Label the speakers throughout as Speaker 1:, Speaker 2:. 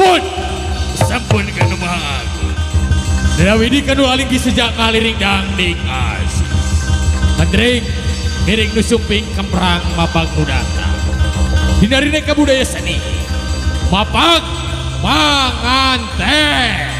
Speaker 1: Sampun. Sampun kanu Maha Agung. Dawidi kanu alinggi sejak ngaliring dangding asis. Mandring miring nu sumping kemprang mapag nu datang. Dinarine kabudaya seni. Mapag manganten.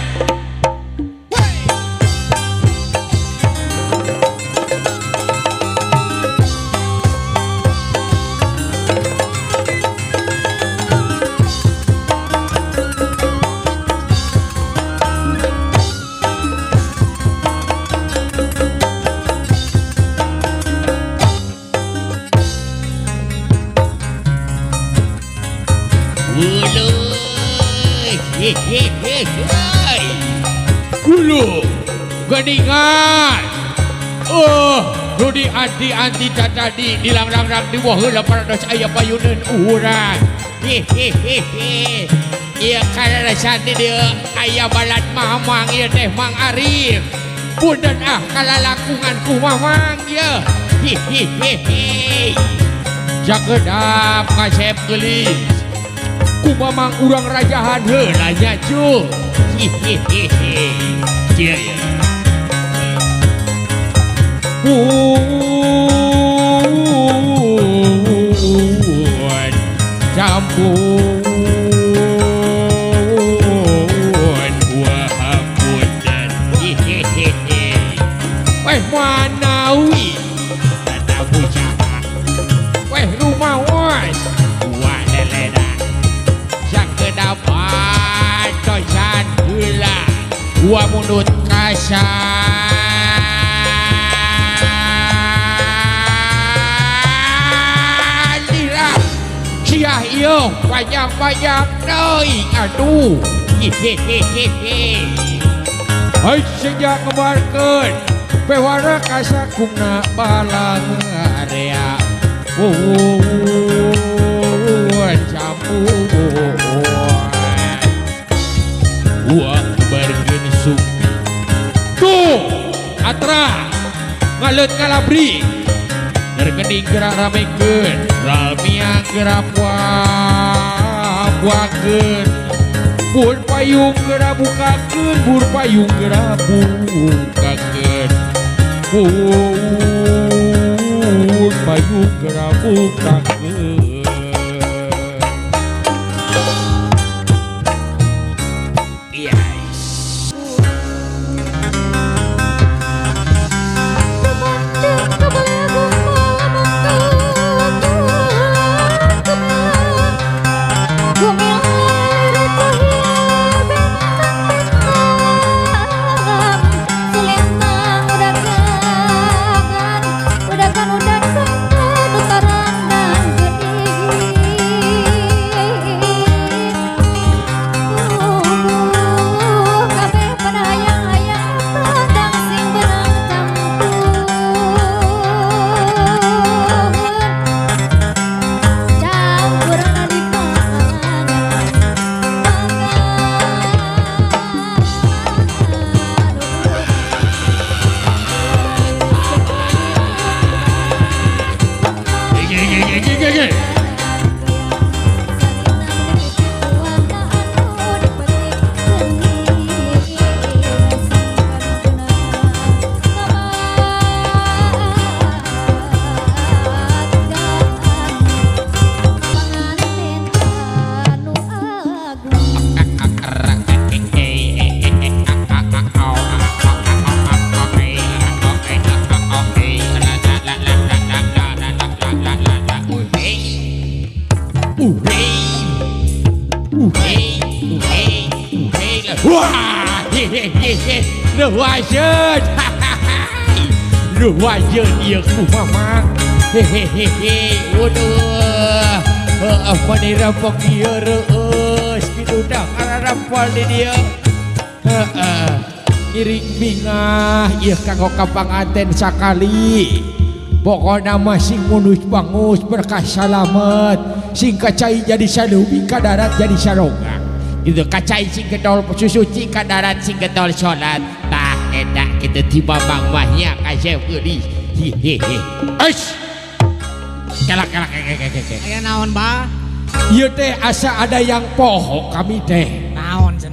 Speaker 1: Ulu geningan. Oh, nu di anti-anti tadi dilang-lang di bawah heula parados aya payuneun urang. Hehehehe. Ieu kararasan di dieu aya balad Mamang ieu teh Mang Arif. Punten ah kalalangkungan ku Mamang ieu. Hehehehe. Cakedap kasep geulis. Ku Mamang urang rajahan heula nya cu. Hehehehe. Kieu ya. Pun campur buah punten. Hehehehe. Weh manawi tata usaha. Weh rumawas buah lelena. Sakedapan tosan heula. Gua mundut kasar. Siah ieu panjang-panjang deui aduh. Hehehehe. Hai sejak ngebarkeun pewara kasakungna balang area. Pun campur. Wah barkeun sumpi. Tuh atra ngaleut ngalabri. Derkening gerak ramekeun, ralmiang gerak buakeun. Bur payung gerak bukakeun, bur payung gerak bukakeun. Bur payung gerak bukakeun. Luwajeun ieu ku Mamang. Hehehehe. Waduh. Heueuh mani rampok ieu reueus kitu dah kararampol di dieu. Heeh. Ngiring bingah ieu kanggo ka panganten sakali. Pokona mah sing munus bangus berkah salamet, sing kacai jadi salubi ka darat jadi saroga. Gitu kacai sing getol susuci ka darat sing getol salat. Tah eta kitu ti Mamang mah nya kasep geulis. Hehehe. Eish. Kelak kelak kelak kelak.
Speaker 2: Aya naon, Bah?
Speaker 1: Ieu teh asa ada yang poho kami teh.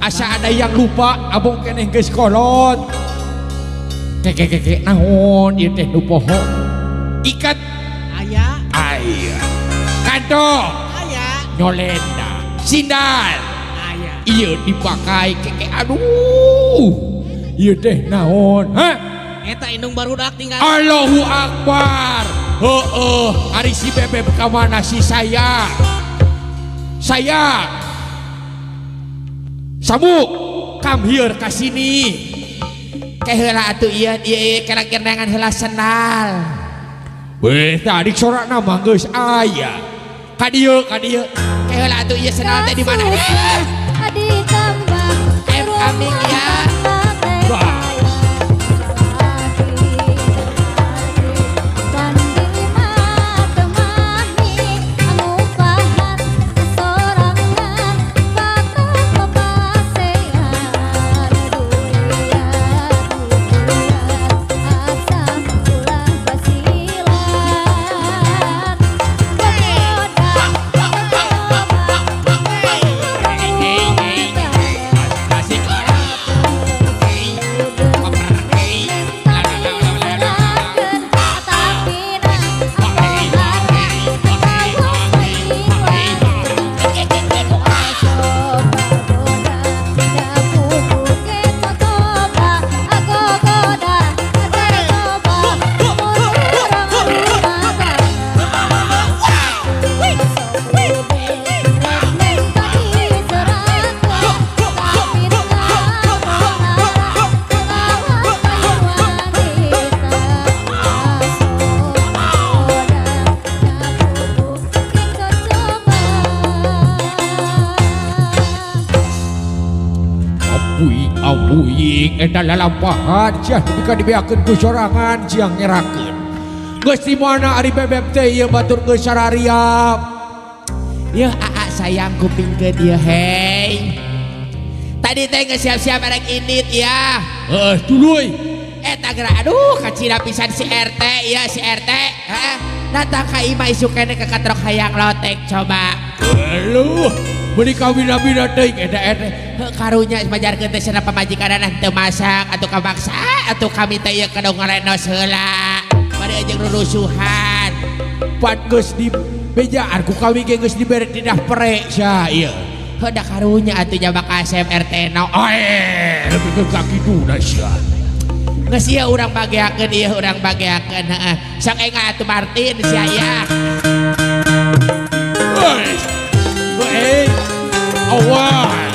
Speaker 1: Asa ada yang lupa abong keneh geus kolot. Keke keke naon ieu teh nu poho. Ikat
Speaker 2: aya
Speaker 1: aya. Kanto
Speaker 2: aya.
Speaker 1: Nyolenda. Sindal
Speaker 2: aya.
Speaker 1: Ieu dipakai keke aduh. Ieu teh naon? Hah?
Speaker 2: Eta indung barudak tinggal.
Speaker 1: Allahu Akbar. Heeh, ari si Bebeb ka mana si saya? Saya Samu, come here ka sini. Ke heula atuh ieu ieu kira-kira heula sendal. Weh, tadi sorakna mah geus aya. Ka dieu, ka dieu. Ke heula atuh ieu sendal teh di mana? Em aming ya. Wah. Abuing eta lalampahan sia nepi ka dibeakeun ku sorangan sia ngerakeun. Geus di mana ari Bebeb teh ieu batur geus sarariap. Yeuh aa sayang kupingkeun ieu hei. Tadi teh geus siap-siap arek indit ya. Heuh tuluy. Eta geura aduh kacida pisan si RT ieu si RT. Heeh. Datang ka imah isuk keneh ka katrok hayang lotek coba. Aduh. Beli kawin-awin teuing eta RT. Heuh karunya majarkeun teh cenah pamajikanana teu masak atuh kamaksa atuh kami teh ieu kudu ngarenos heula. Bari jeung rurusuhan. Pan geus di bejaan ku kami ge geus dibere tindah pere sia ieu. Heuh da karunya atuh jaba ka Asep RT no. Ae lebih ke kituna sia. Geus ieu urang bageakeun ieu urang bageakeun heeh. Sok enga atuh Martin sia ieu. Hei. Awal.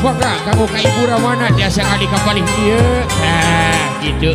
Speaker 1: Mangga kanggo ka Ibu Ramana tiasa ngali ka palih dieu. Nah, gitu.